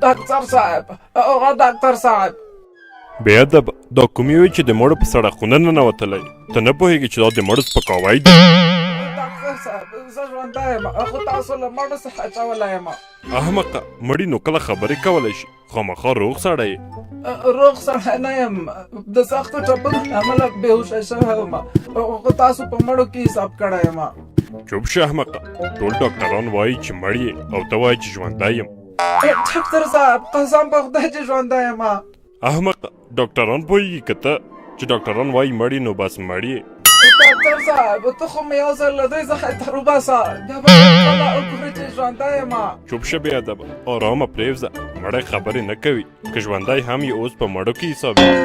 ډاکټر صاحب، او ډاکټر صاحب! بې ادبه، دا کوم یو چې د مړو په سړکخونه ننوتلی؟ ته نه پوهېږې چې دا د مړو سپکاوی دی؟ ډاکټر صاحب، زه ژوندی یم، خو تاسو له مړو څخه اچولی یم. احمقه، مړي نو کله خبرې کولی شي؟ خامخا روغ سړی یې. روغ سړی نه یم، د سختو ټپونو له امله بېهوښه شوی وم، خو تاسو په مړو کې حساب کړی یم. چوپ شه احمقه، ټول ډاکټران وایي چې مړ یې او ته وایې چې ژوندی یم. ډاکټر صاحب، قسم په خدای چې ژوندی یم. احمقه، ډاکټران پوهېږي که ته؟ چې ډاکټران وایي مړ یې نو بس مړ یې. ډاکټر صاحب، ته خو مې یو ځل له دوی څخه تر وباسه، بیا به خپله وګورې چې ژوندی یم. چوپ شه بې ادبه، ارامه پرېوځه، مړی خبرې نه کوي، که ژوندی هم یې اوس په مړو کې حسابېږي.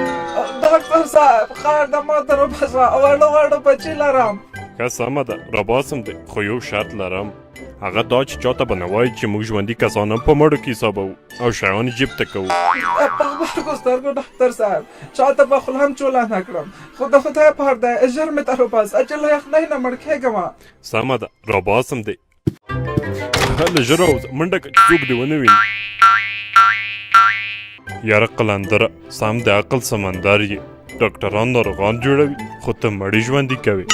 ډاکټر صاحب، خیر ده، ما ته وباسه، واړه واړه بچي لرم. ښه سمه ده، راباسم دې، خو یو شرط لرم، هغه دا چې چاته به نه وایي چې موږ ژوندي کسان هم په مړو کې حسابوو او شیان جیب ته کوو. په غبرګو سترګو ډاکتر صاحب، چاته به خوله هم چوله نه کړم، خو د خدای پار دی، ژر مې تر وباسه چې له یخنۍ نه مړ کېږم. سمه ده، راباسم دې. هله ژر راوځه، منډه که چې څوک دې ونه ویني. یاره قلندره، سم د عقل سمندر یې. ډاکټران ناروغان جوړوي، خو ته مړي ژوندي کوې.